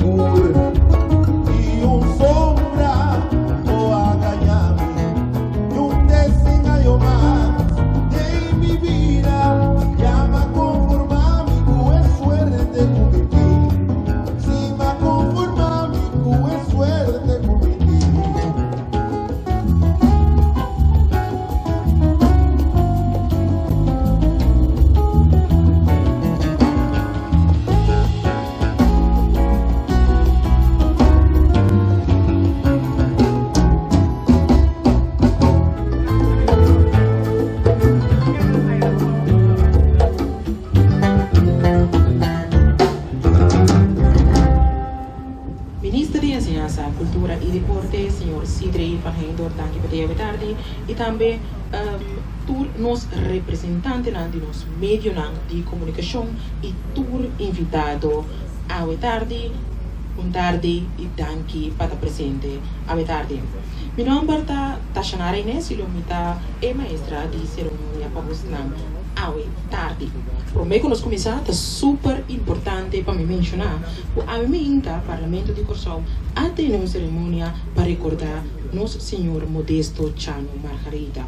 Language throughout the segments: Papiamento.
Sigur i un sombra bo a gaña mi, niun desengaño mas den mi bida. Ya m'a konformá mi ku e suerte ku mi tin. Si m'a konformá mi ku e suerte ku mi tin. Minister di Enseñansa, Kultura i Deporte, señor Sidrey van Heindorp danki pa te awe tardi i tambe tur nos representantenan di nos medionan di komunikashon i tur invitado awe tardi. Un tardi i danki pa ta presente awe tardi. Mi nomber ta Tashanara Inez i lo mi ta e maestra di seremonia pa bosnan awe tardi. Prome ku nos kuminsá ta super importante pa mi menshoná ku awe mainta Parlamento di Kòrsou a tene un seremonia pa rekordá nos señor Modesto Chano Margaretha.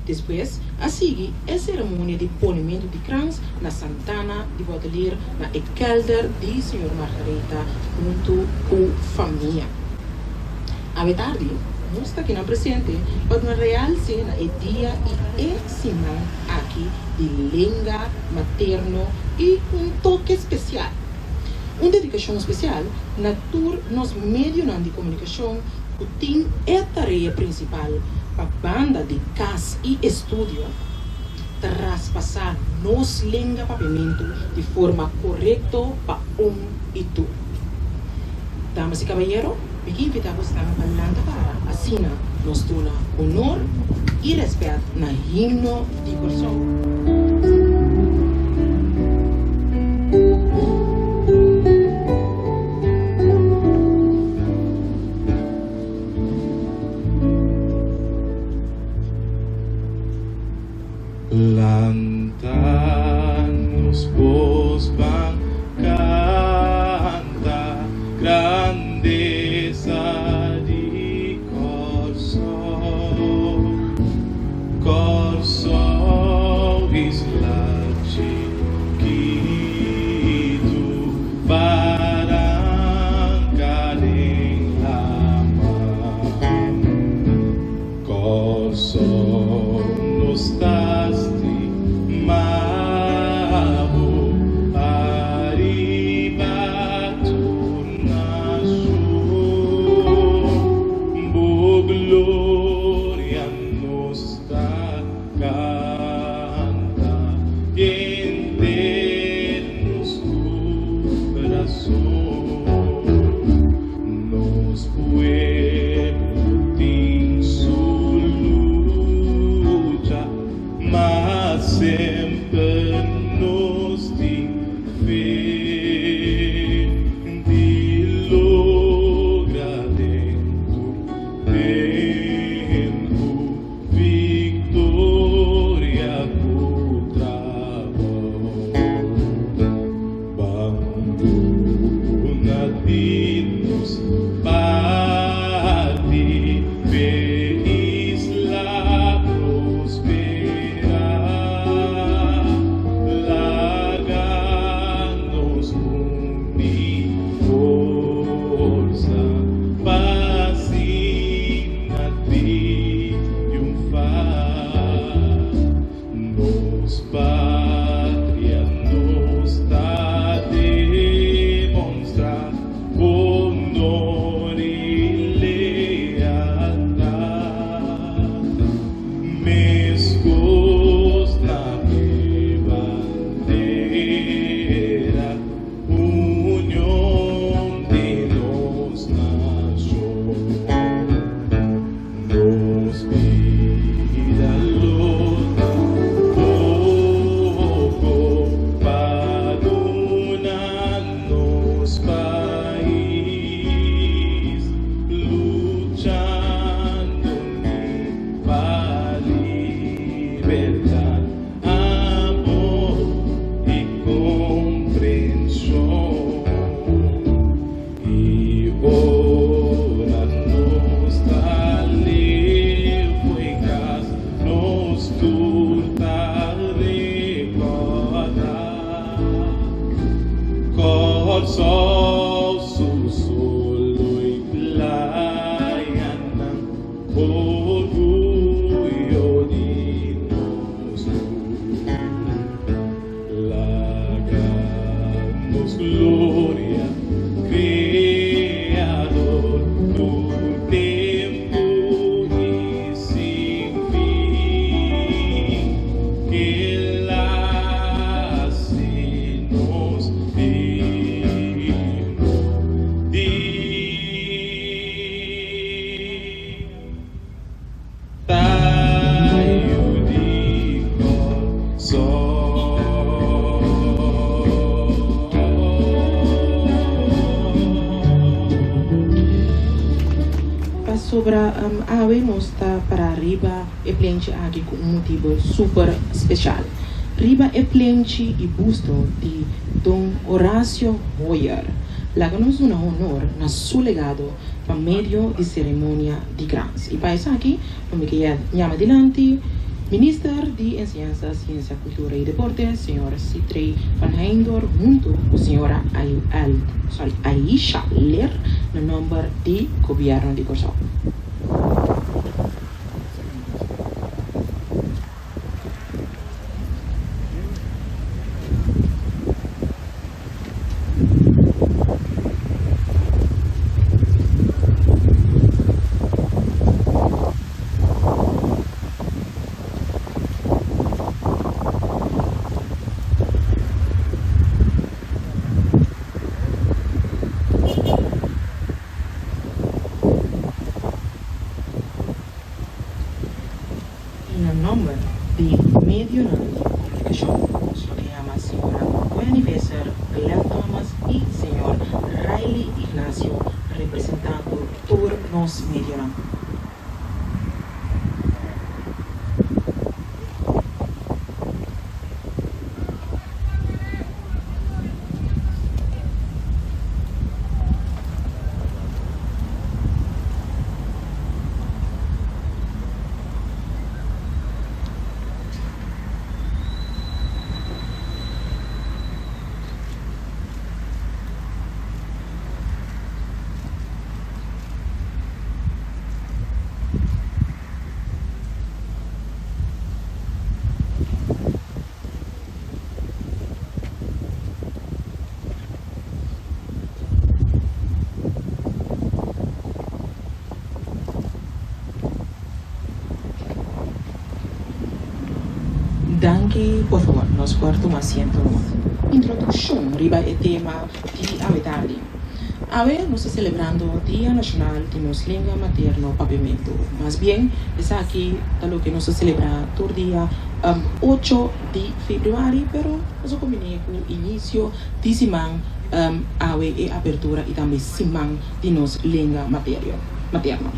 Despues a sigui e seremonia di ponementu di krans na Santana di Bottelier na e kelder di señor Margaretha huntu ku famia. Awe tardi nos ta kinan presente pa duna realse na e dia i e siman aki di lenga materno i un toke spesial. Un dedikashon spesial na tur nos medionan di komunikashon ku tin e tarea prinsipal pa banda di kas i estudio traspasá nos lenga papiamentu di forma korekto pa un i tur. Damas i kabayero, mi ke invitá bosnan pa lanta para asina nos duna honor i rèspèt na himno di Kòrsou. Lanta nos bos ban kanta grandesa di Kòrsou. Kòrsou isla chikitu baranka den laman. Kòrsou nos ta stima bo ariba tur nashon. Bo gloria nos ta kanta henter nos kurason. Nos pueblo tin su lucha, ma semper nos tin fe di logra den tur tempu victoria cu trabou. Ban duna di nos parti p'e isla prosperá. Laga nos uni forsa pa asina triunfá. Nos patria nos ta demonstra. Pasobra awe nos ta para riba e plenchi aki ku un motibu super speshal. Riba e plenchi i busto di Don Horacio Hoyer, laga nos duna honor na su legado pa medio di seremonia di krans. I pa esaki lo mi ke yama dilanti Minister di Enseñansa, Siensia, Kultura i Deporte, señor Sithree van Heydoorn huntu ku señora Aisha Leer na nomber di Gobièrnu di Kòrsou. I na nòmber di medionan di komunikashon, nos lo ke yama señora Wendy Visser, Glenn Thomas i señor Riley Ignacio representando tur nos medionan. Danki, por favor, nos por tuma asiento numa. Introdukshon riba e tema di awe tardi. Awe nos ta selebrando Dia Nashonal di nos Lenga Materno Papiamentu. Mas bien, esaki ta loke nos ta selebrá tur dia ocho di febrüari, pero nos a kombiné ku inisio di siman awe e apertura i tambe siman di nos lenga materno.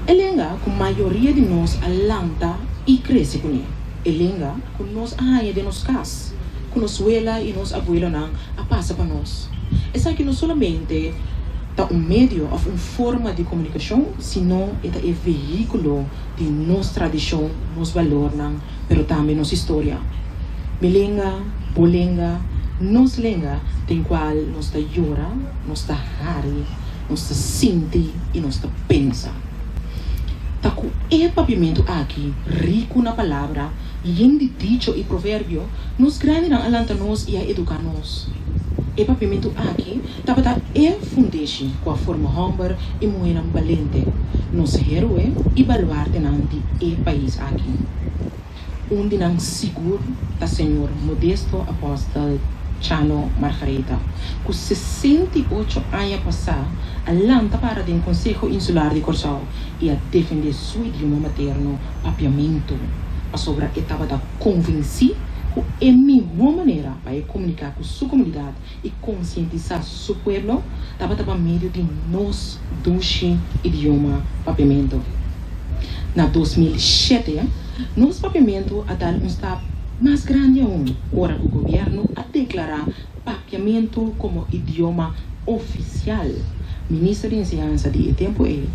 E lenga ku mayoria di nos a lanta i krese kuné. E lenga ku nos a haña den nos kas, ku nos wela i nos abuelonan a pasa pa nos. Esaki no solamente ta un medio òf un forma di komunikashon, sino e ta e vehíkulo di nos tradishon, nos balornan, pero tambe nos historia. Mi lenga, bo lenga, nos lenga den kual nos ta yora, nos ta hari, nos ta sinti i nos ta pensa. Ta ku e papiamentu aki, riku na palabra, yen di dicho i proverbio, nos grandinan a lanta nos i a eduká nos. E papiamentu aki tabata e fundeshi ku a forma hòmber i muhénan balente, nos héroe i baluartenan di e pais aki. Un di nan sigur ta señor Modesto Apostel Chano Margaretha, ku 68 aña pasá a lanta para den Konseho Insular di Kòrsou i a defendé su idioma materno, papiamentu, pasobra e tabata konvensí ku e mihó manera pa e komuniká ku su komunidat i konsientisá su pueblo tabata pa medio di nos dushi idioma papiamentu. Na 2007 nos papiamentu a dal un stap mas grandi aun ora ku gobièrnu a deklará papiamentu komo idioma ofisial. Minister di Enseñansa di e tempu ei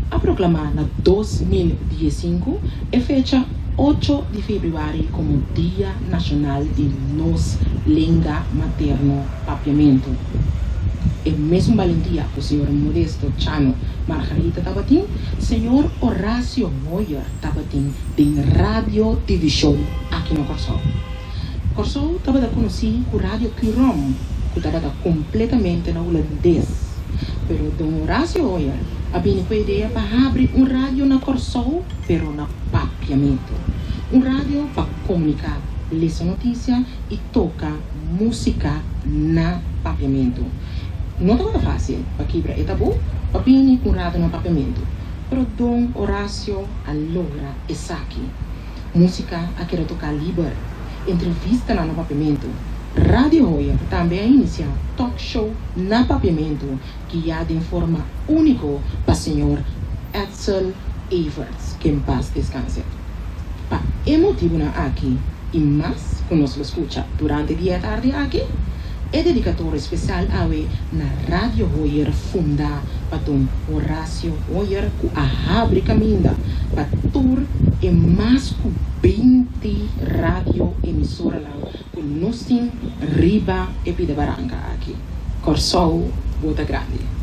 a proklamá na 2015 e fecha ocho di febrüari komo Dia Nashonal di Nos Lenga Materno Papiamentu. E mesun balentia ku señor Modesto Chano Margarita tabatin, señor Horacio Hoyer tabatin den Radio Divishon aki na Kòrsou. Kòrsou tabata konosí ku Radio Curom, ku tabata kompletamente na hulandes. Pero don Horacio Hoyer a bini ku e idea pa habri un radio na Kòrsou, pero na papiamentu. Un radio pa komuniká, lesa notisia i toka músika na papiamentu. No tabata fásil pa kibra e tabú pa bini ku un radio na papiamentu, pero don Horacio a logra esaki. Músika a keda toká liber, entrevistanan na papiamentu. Radio Hoyer tambe a inisiá talk show na papiamentu guiá den forma úniko pa señor. Edsel Everts, que en paz descanse. Pa e motibunan aki i mas ku nos lo skucha durante di e atardi aki, e dedikatorio spesial awe na Radio Hoyer fundá pa Don Horacio Hoyer ku a habri kaminda pa tur e mas ku 20 radio emisoranan ku nos tin riba e pida baranka aki. Kòrsou bo ta grandi.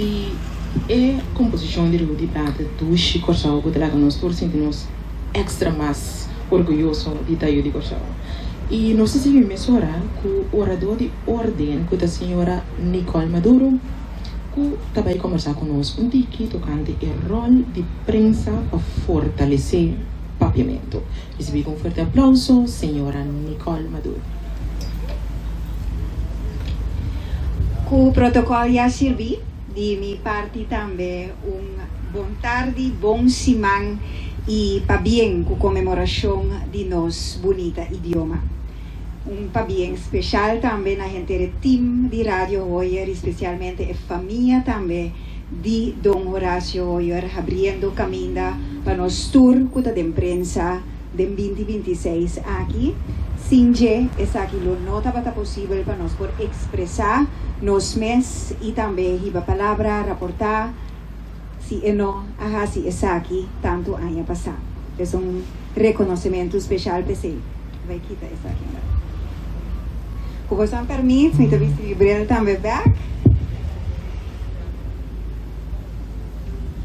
Di e komposishon di Rudy Plata Dushi Kòrsou ku ta laga nos tur sinti nos èkstra mas orguyoso di ta yu di Kòrsou. I nos ta sigui mesora ku oradó di órden ku ta señora Nicole Maduro ku ta bai kòmbersá ku nos un tiki tokante e ròl di prensa pa fortalesé papiamentu. Risibí ku un fuerte aplouso señora Nicole Maduro. Ku protokòl ya sirbí, di mi parti tambe un bon tardi, bon siman i pabien ku konmemorashon di nos bunita idioma. Un pabien speshal tambe na henter e tim di Radio Hoyer i spesialmente e famia tambe di Don Horacio Hoyer habriendo kaminda pa nos tur ku ta den prensa den binti 26 aki. Sin dje esaki lo no tabata posibel pa nos por ekspresá nos mes i tambe hiba palabra, raportá, si e no a hasi esaki tantu aña pasá. Es un rekonosementu speshal p'esei. Bai kita esaki un rato. Ku boso pèrmit, mi ta bisti mi bril tambe bèk.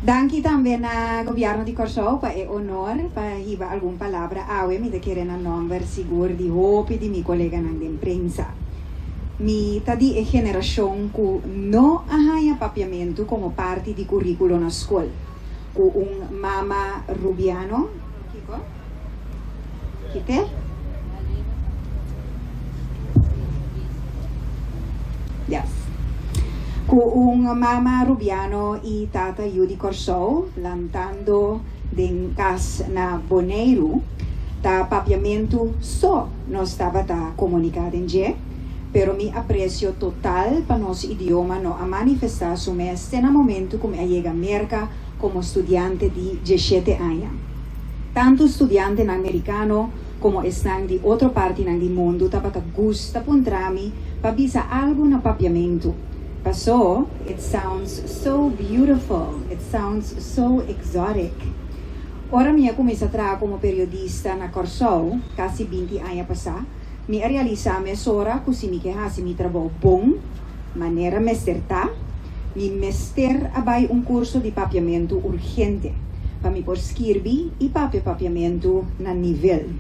Danki tambe na Gobièrnu di Kòrsou pa e onor pa hiba algun palabra awe. Mi ta kere na nòmber sigur di hopi di mi koleganan den prensa. Mi ta di e generashon ku no a haña papiamentu komo parti di kuríkulo na skol. Ku un mama rubiano, kiko? Kite? Yes. Ku un mama rubiano i tata yu di Kòrsou lantando den kas na Boneiru, ta papiamentu so nos tabata komuniká den dje, pero mi apresio total pa nos idioma no a manifestá su mes te na momentu ku mi a yega Merka komo studiante di 17 aña. Tantu studiantenan merikano komo esnan di otro partinan di mundu tabata gusta puntra mi pa bisa algu na papiamentu. Pasó, it sounds so beautiful, it sounds so exotic. Ora mi a kuminsá traha komo periodista na Kòrsou, kasi 20 aña pasá, mi a realisá mesora ku si mi ke hasi mi trabou bon, manera mester ta, mi mester a bai un kurso di papiamentu urgente pa mi por skirbi i papia papiamentu na nivel.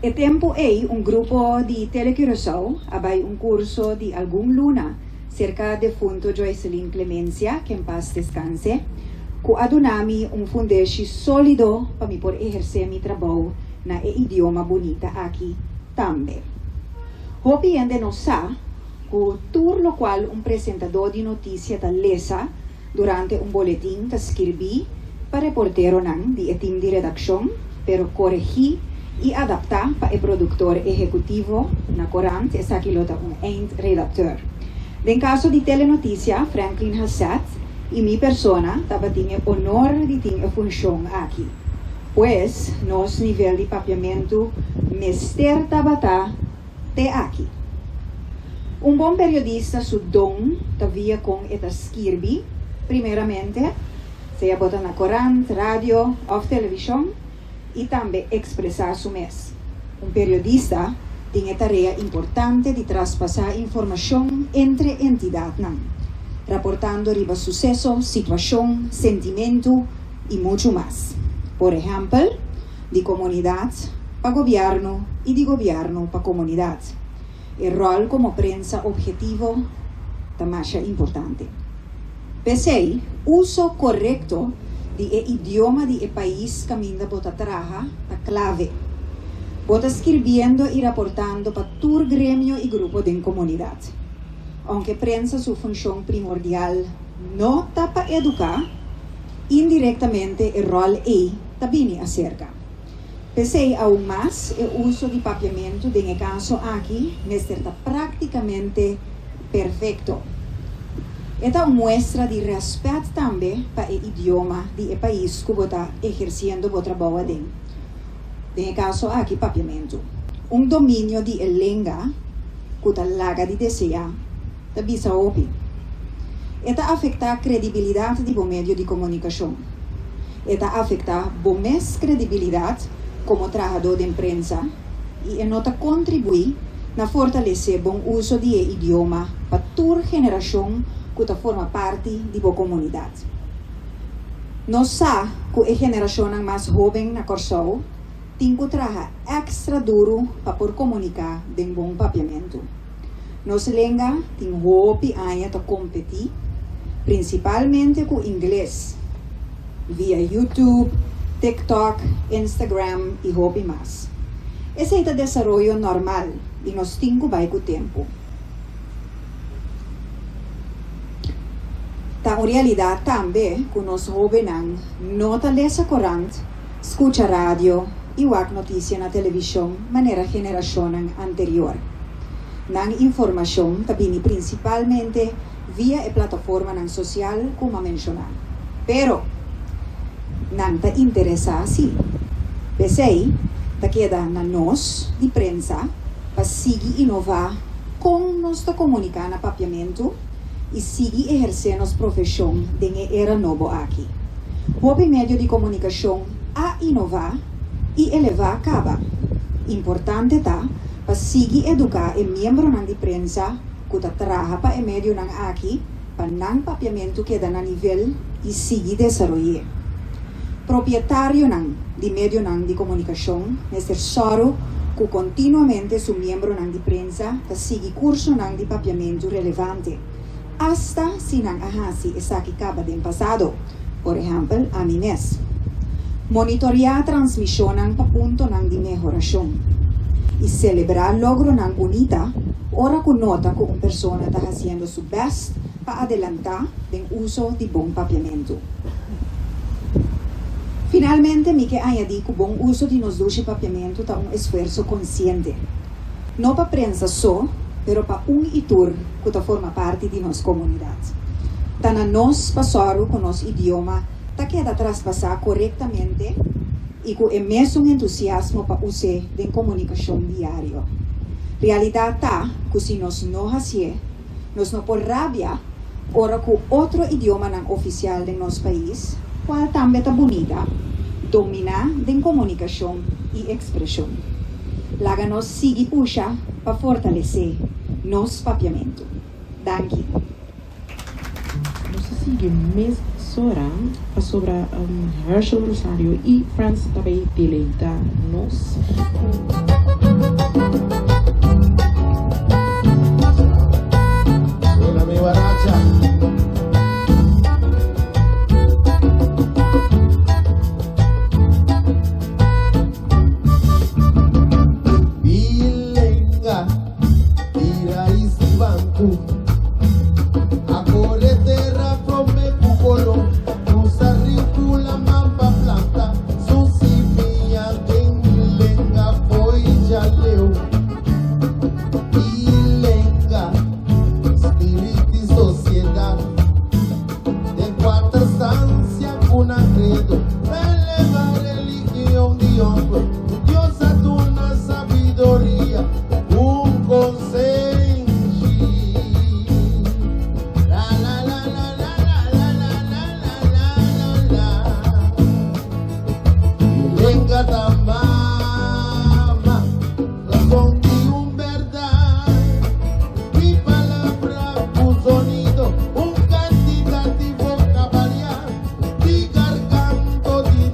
E tempu ei un grupo di Tele Curaçao a bai un kurso di algun luna serka defunto Joyceline Clemencia, ke en pas deskanse, ku a duna mi un fundeshi sólido pa mi por ehersé mi trabou na e idioma bunita aki tambe. Hopi hende no sa ku tur lokual un presentadó di notisia ta lesa durante un boletin ta skirbí pa reporteronan di e tim di redakshon, pero koregí i adaptá pa e produktor ehekutivo na korant, esaki lo ta un eindredacteur. Den kaso di Telenotisia, Franklin Haseth i mi persona tabatin e onor di tin e funshon aki. Pues, nos nivel di papiamentu mester tabata te aki. Un bon periodista su don ta via kon e ta skirbi, primeramente, sea bo ta na korant, radio òf televishon, i tambe ekspresá su mes. Un periodista tin e tarea importante di traspasá informashon entre entidatnan, raportando riba suseso, situashon, sentimentu i muchu mas. Por ehèmpel, di komunidat pa gobièrnu i di gobièrnu pa komunidat. E ròl komo prensa ophetivo ta masha importante. P'esei, uso korekto di e idioma di e pais kaminda bo ta traha ta klave. Bo ta skirbiendo i raportando pa tur gremio i grupo den komunidat. Ounke prensa su funshon primordial no ta pa eduká, indirektamente e ròl ei ta bini aserka. P'esei aun mas e uso di papiamentu den e kaso aki mester ta práktikamente perfekto. E ta un muestra di rèspèt tambe pa e idioma di e pais ku bo ta ehersiendo bo trabou aden, den e kaso aki papiamentu. Un dominio di e lenga ku ta laga di deseá ta bisa hopi. E ta afektá kredibilidat di bo medio di komunikashon. E ta afektá bo mes kredibilidat komo trahadó den prensa i e no ta kontribuí na fortalesé bon uso di e idioma pa tur generashon. ku ta forma parti di bo komunidat. Nos sa ku e generashonnan mas hóben na Kòrsou tin ku traha èkstra duru pa por komuniká den bon papiamentu. Nos lenga tin hopi aña ta kompetí, prinsipalmente ku ingles, via YouTube, TikTok, Instagram i hopi mas. Esei ta desaroyo normal i nos tin ku bai ku tempu. Ta un realidat tambe ku nos hóbennan no ta lesa korant, skucha radio i wak notisia na televishon manera generashonnan anterior. Nan informashon ta bini prinsipalmente via e plataformanan sosial ku m'a menshoná. Pero, nan ta interesá sí. P'esei, ta keda na nos di prensa pa sigui inová kon nos ta komuniká na papiamentu i sigui ehersé nos profeshon den e era nobo aki. Hopi medio di komunikashon a inová i elevá kaba. Importante ta pa sigui eduká e miembronan di prensa ku ta traha pa e medionan aki pa nan papiamentu keda na nivel i sigui desaroy'é. Propietarionan di medionan di komunikashon mester sòru ku kontinuamente su miembronan di prensa ta sigui kursonan di papiamentu relevante, asta si nan a hasi esaki kaba den pasado, por ehèmpel ami mes. Monitoriá transmishonnan pa puntonan di mehorashon i selebrá logronan bunita ora ku nota ku un persona ta hasiendo su bèst pa adelantá den uso di bon papiamentu. Finalmente mi ke añadí ku bon uso di nos dushi papiamentu ta un esfuerso konsiente, no pa prensa so, pero pa un i tur ku ta forma parti di nos komunidat. Ta na nos pa sòru ku nos idioma ta keda traspasá korektamente i ku e mesun entusiasmo pa us'é den komunikashon diario. Realidat ta ku si nos no hasié, Nos no por rabia ora ku otro idiomanan ofisial den nos pais, kual tambe ta bunita, dominá den komunikashon i ekspreshon. Laga nos sigui pusha pa fortalesé nos papiamentu. Danki. Nos ta sigui mesora pasobra Hershel Rosario i Frans ta bay deleita nos ku. Suena mi guaracha. Bilenga di rais di bantu A kore tera prome ku kolon Krusa riu ku laman pa planta Su simia den mi lenga fo'i djaleu Bilenga, spirit di sosiedat Den kuater stansia ku nan kredo Ta eleva religion di homber Dios a duna sabidoria Un konsenshi La la la la la la la la la la la la Mi lenga ta mama Razon di un berdad Mi palabra ku sonido Un kantidat di boka variá Di garganto di.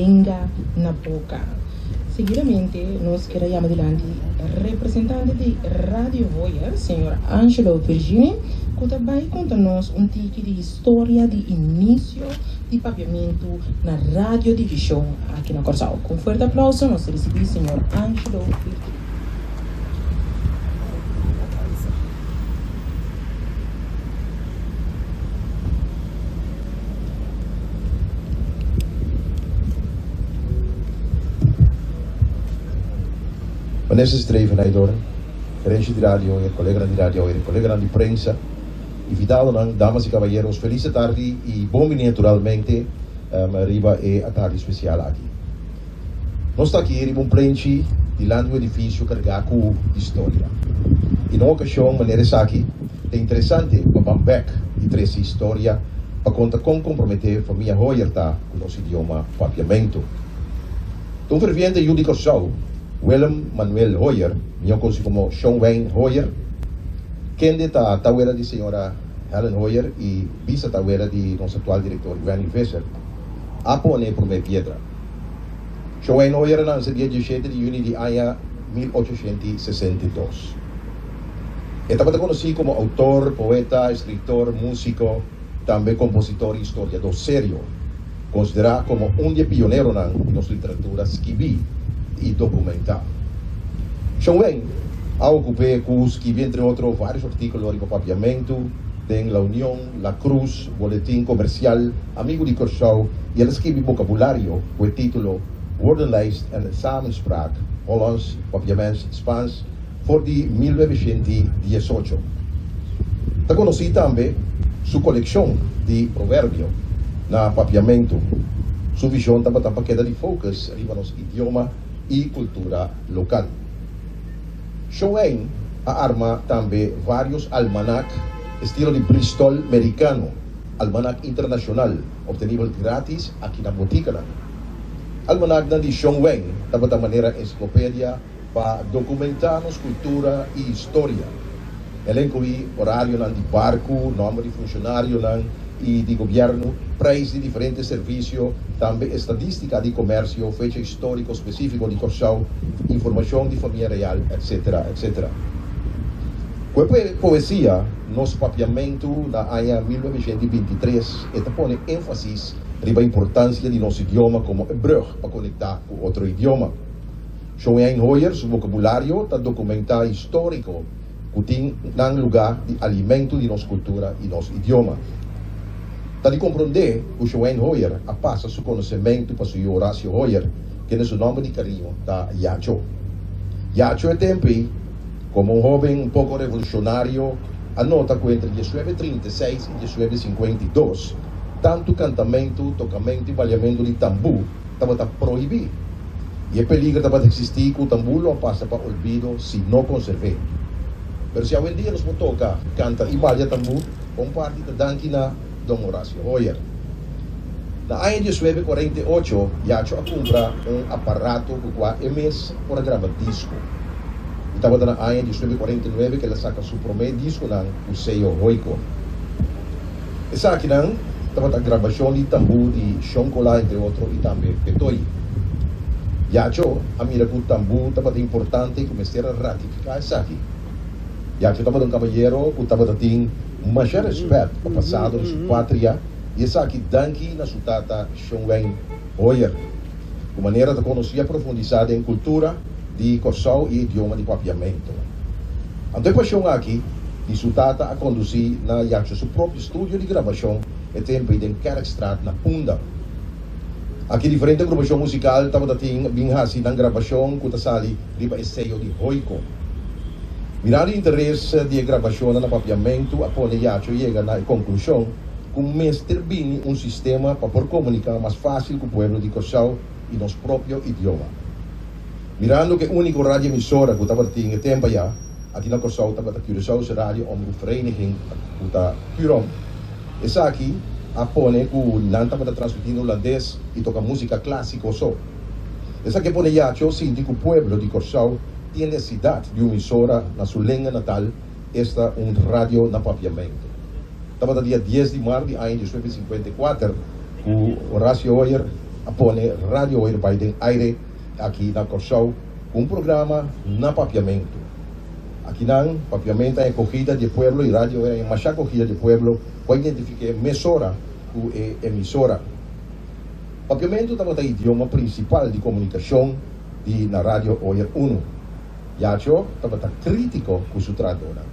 Lenga na Boka. Seguidamente nos kier a yama dilanti representante di Radio Hoyer, señor Angelo Virgini, ku ta bai konta nos un tiki di historia di inisio di papiamentu na radiodivishon aki na Kòrsou. Ku un fuerte aplauso nos ta risibí señor Angelo Virgini. Vanessa Streven Nijdoorn, gerencia di radio y e coleganan di radio y e coleganan di prensa, invitadonan, damas y caballeros, feliz atardi y bon bini naturalmente riba e atardi special aki. Nos ta aki riba un plenchi dilanti un edifisio kargá ku historia. I na un okashon manera esaki, ta interesante pa ban bèk i trese historia pa konta kon komprometé famia Hoyer ta ku nos idioma Papiamentu. Ta un ferviente yu di Kòrsou, Willem Manuel Hoyer, mihó konosí komo Shon Wijn Hoyer, kende ta tawela di señora Helen Hoyer i bisa tawela di nos aktual direktor Wendy Visser, a pone e promé piedra. Showain Hoyer a nanse dia diesshete di yüni di aña 1862. E tabata konosí komo outor, poeta, eskritor, músiko, tambe kompositor i historiadó serio, konsiderá komo un di e pioneronan di nos literatura skibí i dokumentá. Showain a okup'é ku skibi entre otro vários artíkulo riba papiamentu den La Unión, La Cruz, Boletin Comercial, Amigu di Kòrsou i el a skibi bokabulario ku e título Woordenlijst en Samenspraak, Hollands, Papiaments, Spaans, for di 1918. Ta konosí tambe su kolekshon di proverbio na papiamentu. Su vishon tabata pa keda di focus riba nos idioma i kultura lokal. Schoen a arma tambe vários almanak estilo di Bristol merikano, almanak internashonal, optenibel grátis aki na botikanan. Almanaknan di Schoen tabata manera ensiklopedia pa dokumentá nos kultura i historia. El a inkluí orarionan di barku, nòmber di funshonarionan i di gobièrnu, preis di diferente servisio, tambe estadístika di komersio, fecha históriko spesífiko di Kòrsou, informashon di famia real, etcetera, etcetera. Ku e poesia Nos Papiamentu na aña 1923 e ta pone énfasis riba importansia di nos idioma komo e brùg pa konektá ku otro idioma. Schoen Hoyer su vokabulario ta dokumentá históriko ku tin nan lugá di alimentu di nos kultura i nos idioma. Ta di komprondé ku Schoen Hoyer a pasa su konosementu pa su yu Horacio Hoyer, kende su nòmber di kariño ta Yacho. Yacho e tempu ei, komo un hóben un poko revolushonario, a nota ku entre 1936 i 1952 tantu kantamentu, tokamentu i baliamentu di tambú tabata prohibí. I e peliger tabata eksistí ku tambú lo a pasa pa olvido si no konserv'é. Pero si awendia nos por toka, kanta i balia tambú, pa un parti ta danki na Don Horacio Hoyer. Na aña 1948 Yacho a kumpra un aparato ku kua e mes por a graba disko. I tabata na aña 1949 ku el a saka su promé diskonan ku seyo Hoyco. Esakinan tabata grabashon di tambú di Shonkola entre otro i tambe Petoi. Yacho a mira ku tambú tabata importante i ku mester a ratifiká esaki. Yacho tabata un kabayero ku tabata tin masha rèspèt pa pasado di su patria i esaki danki na su tata Shon Wijn Hoyer. Ku manera ta konosí a profundisá den kultura di Kòrsou i idioma di Papiamentu. Anto e pashon aki di su tata a kondusí na Yacho su propio studio di grabashon e tempu ei den Kerkstraat na Punda. Aki diferente agrupashon musikal tabata tin bin hasi nan grabashon ku ta sali riba e seyo di Hoyco. Mirando e interes di e grabashonnan na Papiamentu a pone Yacho yega na e konklushon ku mester bini un sistema pa por komuniká mas fásil ku pueblo di Kòrsou i nos propio idioma. Mirando ku e úniko radioemisora ku tabatin e tempu ayá aki na Kòrsou tabata Curaçaose Radio Omroep Vereniging ku ta Curom, esaki a pone ku nan tabata transmití na hulandes i toka músika klásiko so. Esaki a pone Yacho sinti ku pueblo di Kòrsou tin nesidat di un emisora na su lenga natal, esta un radio na papiamentu. Tabata dia dies di mart di aña 1954 ku Horacio Hoyer. a pone Radio Hoyer bai den aire aki na Kòrsou ku un programa na papiamentu. Akinan papiamentu a e kogida di e pueblo i Radio Hoyer a e masha kogida di e pueblo ku a identifiké mesora ku e emisora. Papiamentu tabata e idioma prinsipal di komunikashon di na Radio Hoyer Unu. Yacho tabata krítiko ku su trahadónan.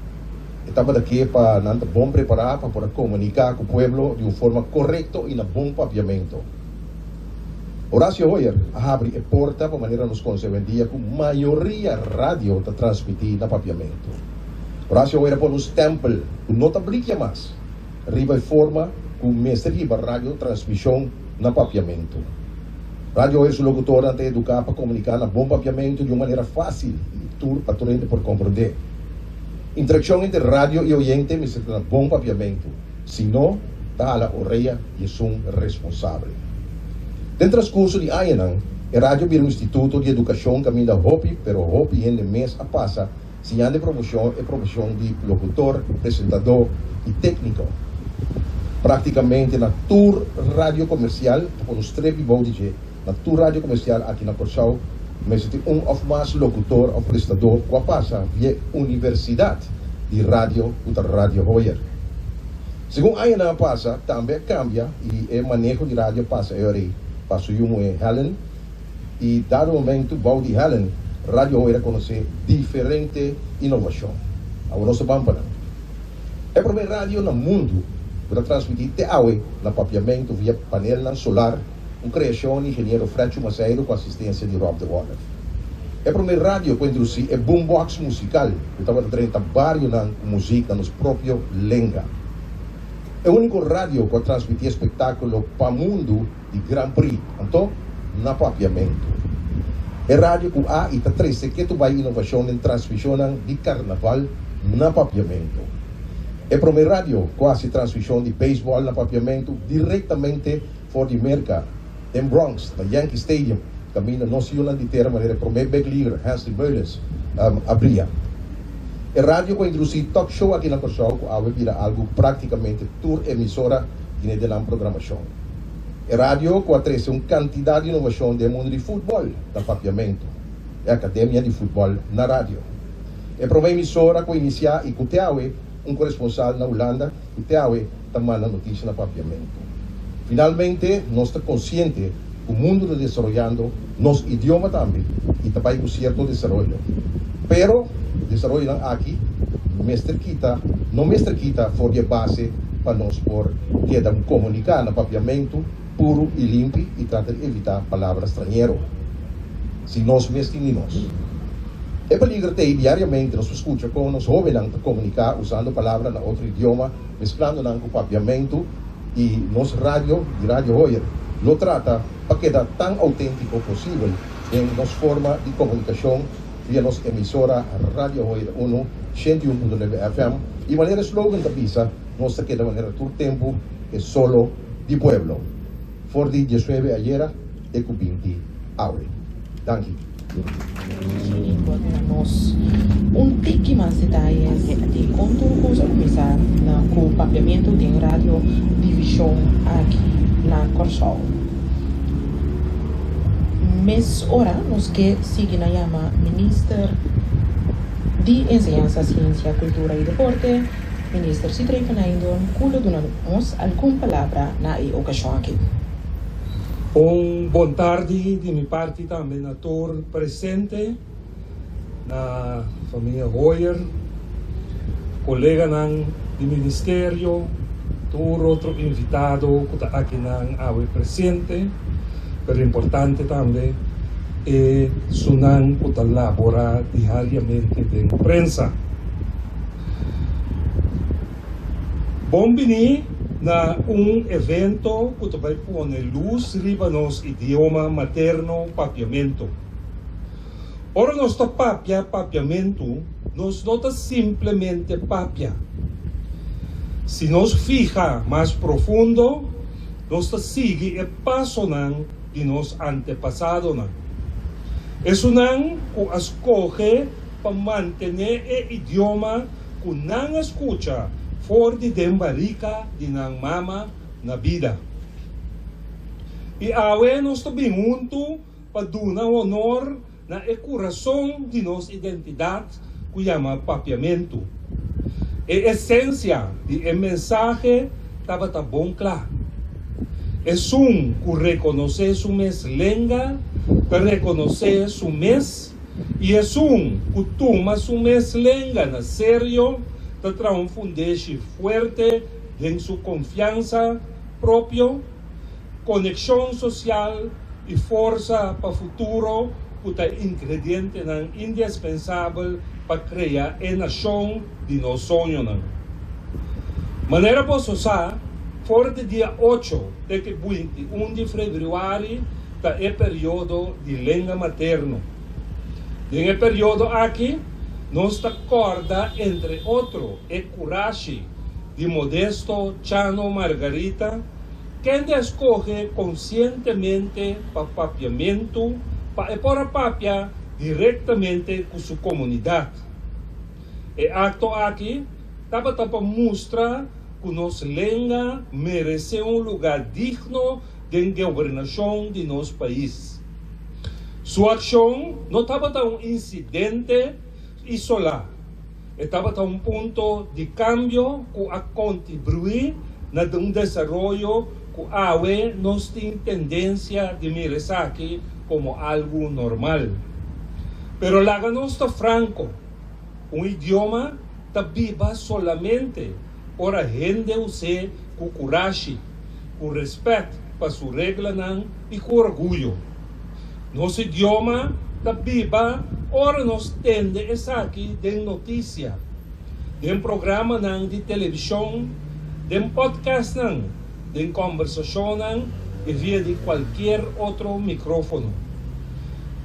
E tabata ke pa nan ta bon prepará pa por a komuniká ku pueblo di un forma korekto i na bon papiamentu. Horacio Hoyer a habri e porta pa manera nos konosé awendia ku mayoria radio ta transmití na papiamentu. Horacio Hoyer a pone un stèmpel ku no ta blikia mas riba e forma ku mester hiba radio transmishon na papiamentu. Radio Hoyer su lokutornan ta eduká pa komuniká na bon papiamentu di un manera fásil i tur pa tur hende por komprondé. Interakshon entre radio i oyente mester ta na bon papiamentu, si no, ta hala orea di esun responsabel. Den transkurso di añanan, e radio a bira un instituto di edukashon kaminda hopi, pero hopi hende mes a pasa siñando e promoshon e profeshon di lokutor, presentadó i tékniko. Práktikamente na tur radio komersial ta pone un strepi bou di dje. Na tur radio komersial aki na Kòrsou mester tin un òf mas lokutor òf prestadó ku a pasa via e universidat di radio ku ta Radio Hoyer. Segun añanan a pasa tambe a kambia i e maneho di radio a pasa e ora ei pa su yu muhé Helen. I dado momentu bou di Helen, Radio Hoyer a konosé diferente inovashon. Awor nos ta ban pa nan. E promé radio na mundu ku ta transmití te awe na papiamentu via panelnan solar, un kreashon di ingeniero Fred Chumaceiro ku asistensia di Rob de Wolf. E promé radio ku a introdusí e boombox musikal ku tabata drenta barionan ku muzik na nos propio lenga. E úniko radio ku a transmití espektákulo pa mundu di Grand Prix, anto na papiamentu. E radio ku a i ta trese ketu bai inovashon den transmishonnan di karnaval na papiamentu. E promé radio ku a hasi transmishon di beisbòl na papiamentu direktamente for di Merka, den Bronx, na Yankee Stadium, kaminda nos yunan di tera manera e promé big leaguer Hensley Meulens a bria. E radio ku a introdusí talk show aki na Kòrsou ku awe bira algu práktikamente tur emisora tine den nan programashon. E radio ku a trese un kantidat di inovashon den e mundu di futbòl ta Papiamentu, e akademia di futbòl na radio. E promé emisora ku a inisiá i ku te awe un koresponsal na Hulanda ku te awe ta manda notisia na Papiamentu. Finalmente nos ta konsiente ku mundu ta desaroyando, nos idioma tambe i ta bai ku sierto desaroyo. Pero desaroyonan aki mester kita no mester kita for di e base pa nos por keda komuniká na papiamentu puru i limpi i trata di evitá palabra strañero si nos mes tin di nos. E peliger t'ei diariamente nos por skucha kon nos hóbennan ta komuniká usando palabra na otro idioma mesklando nan ku papiamentu i nos radio di Radio Hoyer lo trata pa keda tan outéntiko posibel den nos forma di komunikashon via nos emisora Radio Hoyer Uno, 101.9 FM, i manera e slogan ta bisa, nos ta keda manera tur tempu e solo di pueblo. For di diesnuebe ayera te ku binti awe. Danki. Shirley por duna nos un tiki mas detayes di kon tur kos a kuminsá na ku papiamentu den radio divishon aki na Kòrsou. Mes ora nos ke sigui na yama Minister di Enseñansa, Siensia, Kultura i Deporte, Minister Sithree van Heydoorn ku lo duna nos algun palabra na e okashon aki. Un bon tardi di mi parti tambe na tur presente, na famia Hoyer, koleganan di ministerio, tur otro invitado ku ta akinan awe presente, pero importante tambe e sunan ku ta labora diariamente den prensa. Bon bini na un evento ku ta bai pone lus riba nos idioma materno Papiamentu. Ora nos ta papia Papiamentu, nos no ta simplemente papia. Si nos fiha mas profundo, nos ta sigui e pasonan di nos antepasadonan. Esunnan ku a skohe pa mantené e idioma ku nan a skucha for di den barika di nan mama na bida. I awe nos ta bin huntu pa duna honor na e kurason di nos identidat ku yama papiamentu. E esensia di e mensahe tabata bon kla. Esun ku rekonosé su mes lenga ta rekonosé su mes i esun ku tuma su mes lenga na serio ta traha un fundeshi fuerte den su konfiansa propio, konekshon sosial i forsa pa futuro ku ta ingredientenan indispensabel pa krea e nashon di nos soñonan. Manera boso sa, for di dia ocho te ku 21 di febrüari ta e periodo di lenga materno. Den e periodo aki nos ta kòrda entre otro e kurashi di Modesto Chano Margarita, kende a skohe konsientemente pa papiamentu pa e por a papia direktamente ku su komunidat. E akto aki tabata pa mustra ku nos lenga meresé un lugá digno den gobernashon di nos pais. Su akshon no tabata un insidente isolá. E tabata un punto di kambio ku a kontribuí na un desaroyo ku awe nos tin tendensia di mira esaki komo algu normal. Pero laga nos ta franko, un idioma ta biba solamente ora hende us'é ku kurashi, ku rèspèt pa su reglanan i ku orguyo. Nos idioma ta biba ora nos tende esaki den notisia, den programanan di televishon, den podcastnan, den kòmbersashonnan i via di kualkier otro mikrófono.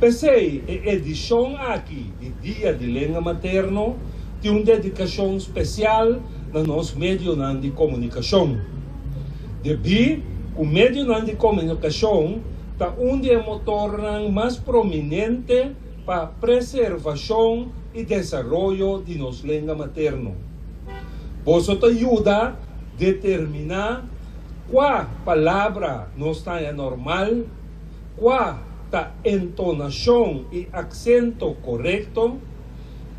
P'esei e edishon aki di Dia di Lenga Materno tin un dedikashon spesial na nos medionan di komunikashon. Debí ku medionan di komunikashon ta un di e motornan mas prominente pa preservashon i desaroyo di nos lenga materno. Boso ta yuda determiná kua palabra nos ta haña normal, kua ta entonashon i aksento korekto,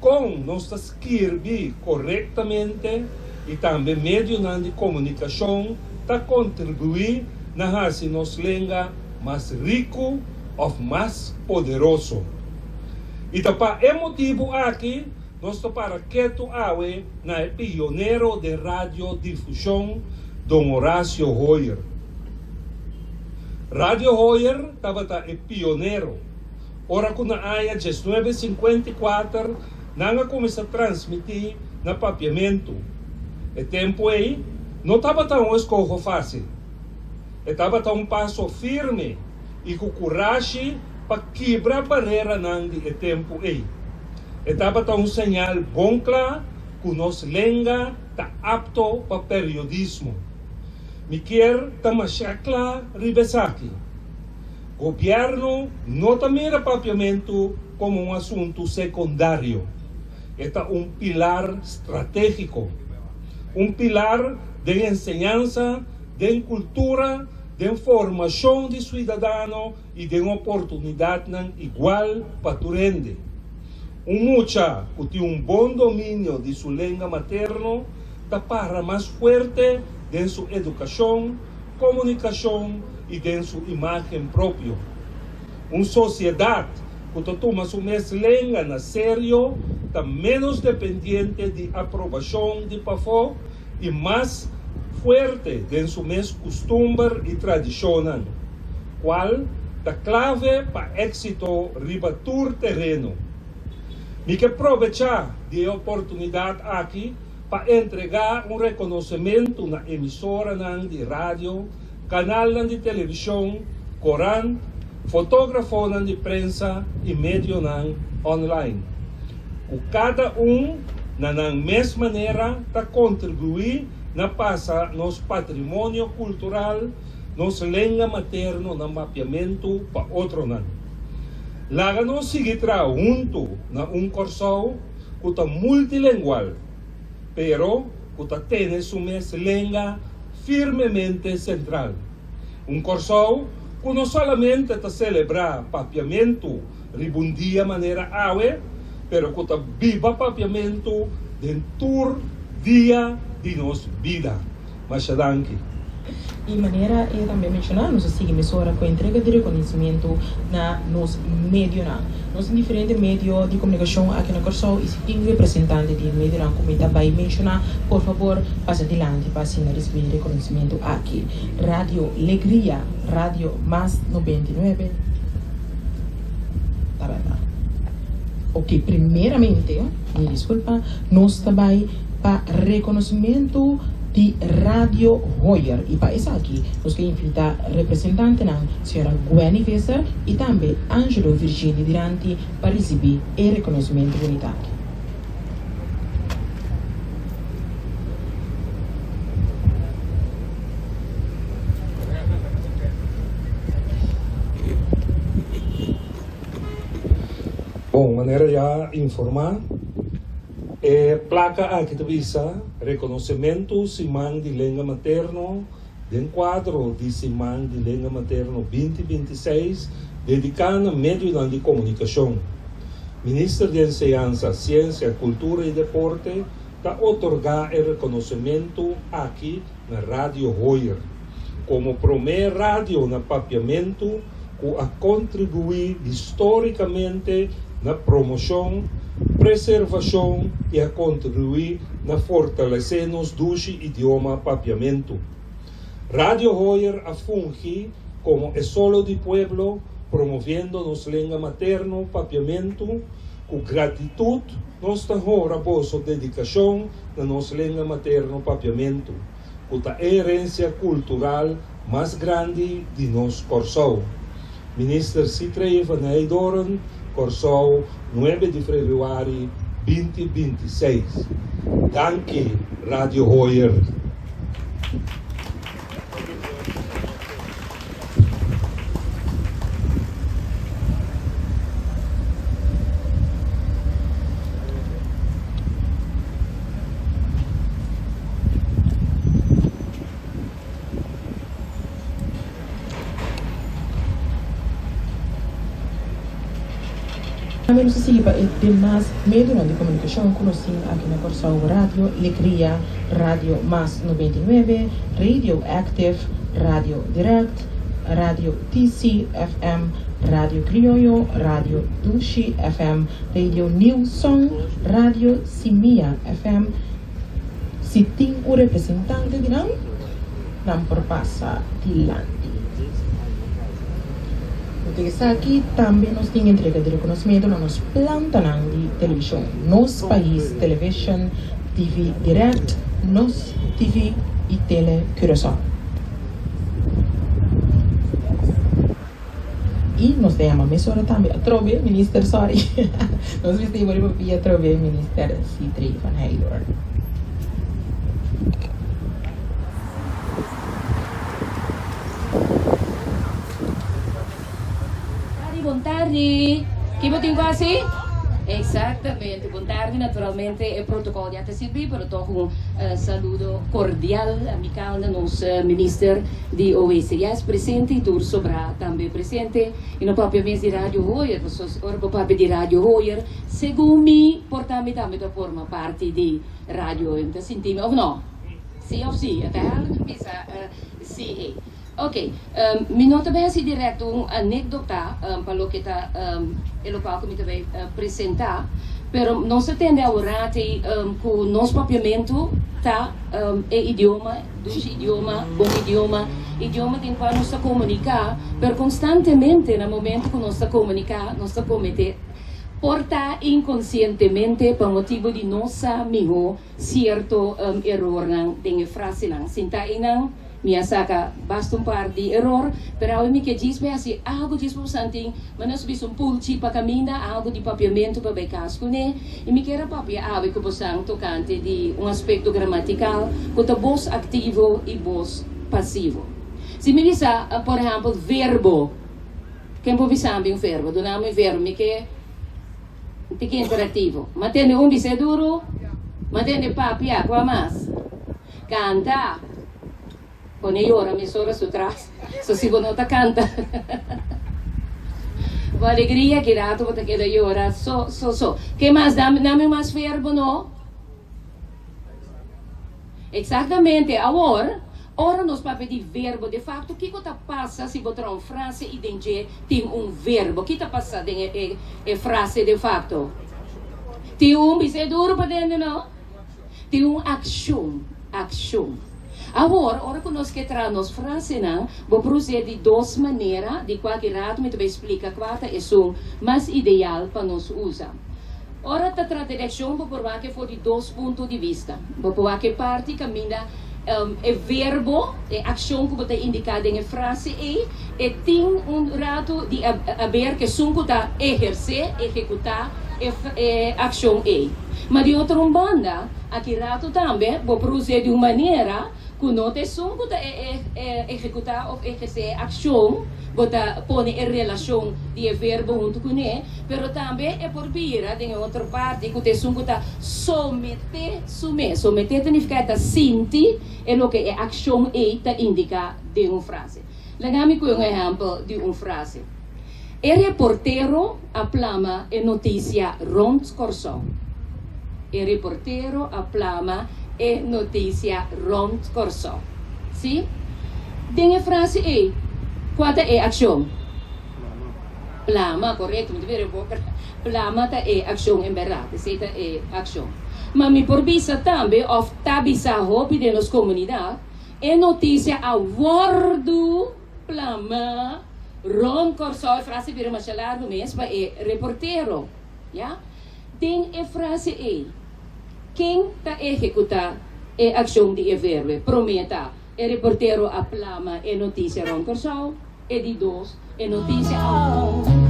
kon nos ta skirbi korektamente i tambe medionan di komunikashon ta kontribuí na hasi nos lenga mas riku òf mas poderoso. I ta pa e motibu aki nos ta para ketu awe na e pionero den radiodifushon, Don Horacio Hoyer. Radio Hoyer tabata e pionero. Ora ku na aña 1954 nan a kuminsá transmití na papiamentu. E tempu ei no tabata un eskoho fásil. E tabata un paso firme i ku kurashi pa kibra bareranan di e tempu ei. E tabata un señal bon kla ku nos lenga ta apto pa periodismo. Mi kier ta mashá kla riba esaki. Gobièrnu no ta mira papiamentu komo un asuntu sekundario. E ta un pilar stratégiko. Un pilar den enseñansa, den kultura, den formashon di suidadano i den oportunidatnan igual pa tur hende. Un mucha ku tin un bon dominio di su lenga materno ta para mas fuerte den su edukashon, komunikashon i den su imágen propio. Un sosiedat ku ta tuma su mes lenga na serio ta ménos dependiente di aprobashon di pafó i mas fuerte den su mes kustumber i tradishonnan, kual ta klave pa éksito riba tur tereno. Mi ke probechá di e oportunidat aki pa entregá un rekonosementu na emisoranan di radio, kanalnan di televishon, korant, fotógrafonan di prensa i medionan online, ku kada un na nan mes manera ta kontribuí na pasa nos patrimonio kultural, nos lenga materno na mapiamentu pa otronan. Laga nos sigui traha huntu na un Kòrsou ku ta multilengual, pero ku ta tene su mes lenga firmemente sentral. Un Kòrsou ku no solamente ta selebrá papiamentu riba un dia manera awe, pero ku ta biba papiamentu den tur dia di nos bida. Masha danki. I manera e tambe menshoná, nos a sigui mesora ku entrega di rekonosimentu na nos medionan. Nos tin diferente medio di komunikashon aki na Kòrsou i si tin representante di e medionan ku mi ta bai menshoná, por fabor pasa dilanti pa asina risibí e rekonosimentu aki. Radio Legria, Radio Mas 99, ta bèrdat. Oke, primeramente, mi diskulpa, nos ta bai pa rekonosimentu di Radio Hoyer i pa esaki nos ke invitá representantenan señora Gwenny Visser i tambe Angelo Virginie Diranti pa risibí e rekonosimentu bunita aki. Bon, manera ya informá, e plaka aki ta bisa Rekonosementu Siman di Lenga Materno den kuadro di Siman di Lenga Materno 2026 dediká na medionan di komunikashon. Minister di Enseñansa, Siensia, Kultura i Deporte ta otorgá e rekonosementu aki na Radio Hoyer komo promé radio na papiamentu ku a kontribuí histórikamente na promoshon, preservashon i a kontribuí na fortalesé nos dushi idioma papiamentu. Radio Hoyer a fungi komo e solo di pueblo promoviendo nos lenga materno papiamentu. Ku gratitut nos ta hora boso dedikashon na nos lenga materno papiamentu, ku ta e herensia kultural mas grandi di nos Kòrsou. Minister Sithree van Heydoorn, Kòrsou, nuebe di febrüari 2026. Danki Radio Hoyer. Tambe nos ta sigui pa e demas medionan di komunikashon ku nos tin aki na Kòrsou, Radio Legria, Radio Mas 99, Radio Active, Radio Direct, Radio TC FM, Radio Krioyo, Radio Dushi FM, Radio New Song, Radio Simia FM. Si tin un representante di nan, nan por pasa dilanti. Ku esaki tambe nos tin entrega di rekonosmentu na nos plantanan di televishon, Nos Pais Television, TV Direct, Nos TV i Tele Curaçao. I nos ta yama mesora tambe atrobe Minister, sorry, nos mester yama riba pia atrobe Minister Sithree van Heydoorn. Tardi, bon tardi. Ki bo tin ku hasi? Exactamente. Bon tardi. Naturalmente e protocol ya ta sirbi, pero toch un saludo cordial, amical na nos Minister di OECS presente y tur sobrá tambe presente. Y no papia mes di Radio Hoyer, pasobra ora bo papia di Radio Hoyer, segun mi, por ta mi tambe ta forma parti di Radio Hoyer. Mi ta sinti mi, of no? Si of si? E ta helder mi bisa si e. Ok, mi no ta bay haci direct un anecdota pa loke ta e locual cu mi ta bay presenta, pero nos ta tende aworati cu nos papiamento ta e idioma, dushi idioma, bon idioma, idioma den cua nos ta comunica, pero constantemente na momento cu nos ta comunica nos ta comete por ta inconcientemente pa motibo di no sa miho cierto erornan den e frasenan. Sinta eynan. Mi a saka basta un par di eror, pero awe mi ke djis bai hasi algu djis pa bosan tin, ma nos bisa un pulchi pa kaminda, algu di papiamentu pa bai kas kuné, i mi kier a papia awe ku bosan tokante di un aspekto gramatikal ku ta bos aktivo i bos pasivo. Si mi bisa, por ehèmpel, verbo, ken por bisa mi un verbo? Duna mi un verbo, mi ke un tiki interaktivo. Mi a tende un bis'é duru, mi a tende papia, kua mas? Kanta. Pone yora mesora su tras. So si bo no ta kanta ku alegria ki rato bo ta keda yora so so so. Ke mas? Dame dame mas verbo no. Eksaktamente. Awor, ora nos papia di verbo de fakto kiko ta pasa si bo traha un frase i den dje tin un verbo? Ki ta pasa den e e frase de fakto? Tin un, bis'é duru pa tende no. Tin un akshon, akshon. Awor, ora ku nos ke traha nos frasenan, bo por us'é di dos manera, di kua ki rato mi ta bai splika kua ta esun mas ideal pa nos usa. Ora ta trata di akshon, bo por wak e for di dos punto di bista. Bo por wak e parti kaminda e verbo, e akshon ku bo ta indiká den e frase ei, e tin un ratu di aber ku esun ku ta ehersé, ehekutá, e akshon ei. Ma di otro un banda, aki ratu tambe bo por us'é di un manera ku no ta esun ku ta ehekutá òf ehersé e akshon, bo ta pone e relashon di e verbo huntu kuné, pero tambe e por bira den e otro parti ku ta esun ku ta someté su mes. Someté ta nifiká e ta sinti e loke e akshon ei ta indiká den un frase. Laga mi kohe un ehèmpel di un frase. E reportero a plama e notisia rònt Kòrsou. E reportero a plama e notisia rònt Kòrsou. Sí? Den e frase ei, kua ta e akshon? Plama, korekto. Mi ta bira e boka. Plama ta e akshon en bèrdat. Esei ta e akshon. Ma mi por bisa tambe, òf ta bisa hopi den nos komunidat, e notisia a wòrdu Plama rond Kòrsou, e frase bira masha largu mes pa e reportero, ya. Den e frase ei, ken ta ehekutá e akshon di e verbe? Promé ta, e reportero a plama e notisia rond Kòrsou. E di dos, e notisia a.